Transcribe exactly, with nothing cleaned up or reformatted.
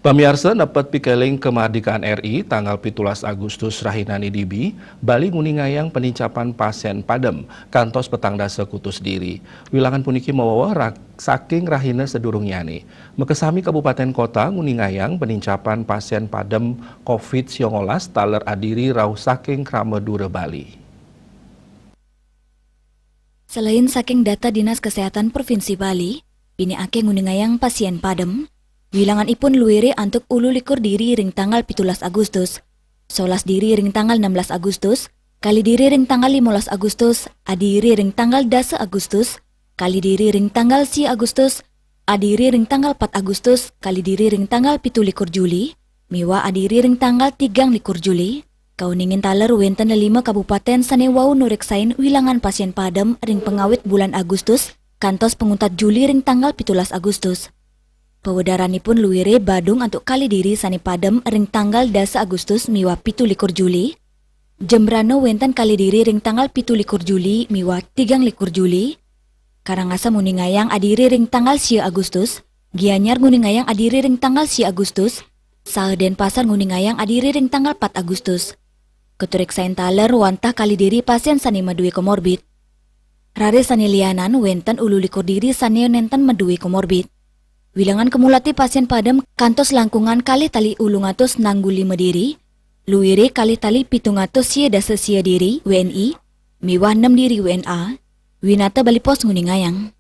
Pamiarsa, nepet pikeling kemardikaan R I, tanggal pitulas Agustus rahina nidibi, Bali nguningayang penincapan pasien padem kantos petang dasa kutus diri. Wilangan puniki mawawa rak-, saking rahina sedurungnyané. Makasami kabupaten kota nguningayang penincapan pasien padem covid siongolas taler adiri rauh saking krama dura Bali. Selain saking data Dinas Kesehatan Provinsi Bali, pinih akéh nguningayang pasien padem, wilangan ipun luiré antuk ulu likur diri ring tanggal pitulas Agustus, solas diri ring tanggal enam belas Agustus, kalih diri ring tanggal limolas Agustus, adiri ring tanggal dasa Agustus, kalih diri ring tanggal sia Agustus, adiri ring tanggal pat Agustus, kalih diri ring tanggal pitu likur Juli, miwah adiri ring tanggal tigang likur Juli. Kauningin taler wénten lelima kabupaten sané wau nureksain wilangan pasien padem ring pangawit bulan Agustus kantos panguntat Juli ring tanggal pitulas Agustus. Pawedaranipun luiré Badung antuk kalih diri sané padem ring tanggal dasa Agustus miwah pitu likur Juli. Jembrana wénten kalih diri ring tanggal pitu likur Juli miwah tigang likur Juli. Karangasem nguningayang adiri ring tanggal sia Agustus, Gianyar nguningayang adiri ring tanggal sia Agustus, saha Denpasar nguningayang adiri ring tanggal pat Agustus. Katureksain taler wantah kalih diri pasien sané madué komorbid. Raris sané lianan wénten ulu likur diri sané nénten madué komorbid. Wilangan kumulatif pasien padem kantos langkungan kalih tali ulung atus nanggul lima diri, luiré kalih tali pitung atus sia dasa sia diri W N I, miwah nem diri W N A, Winata Bali Post nguningayang.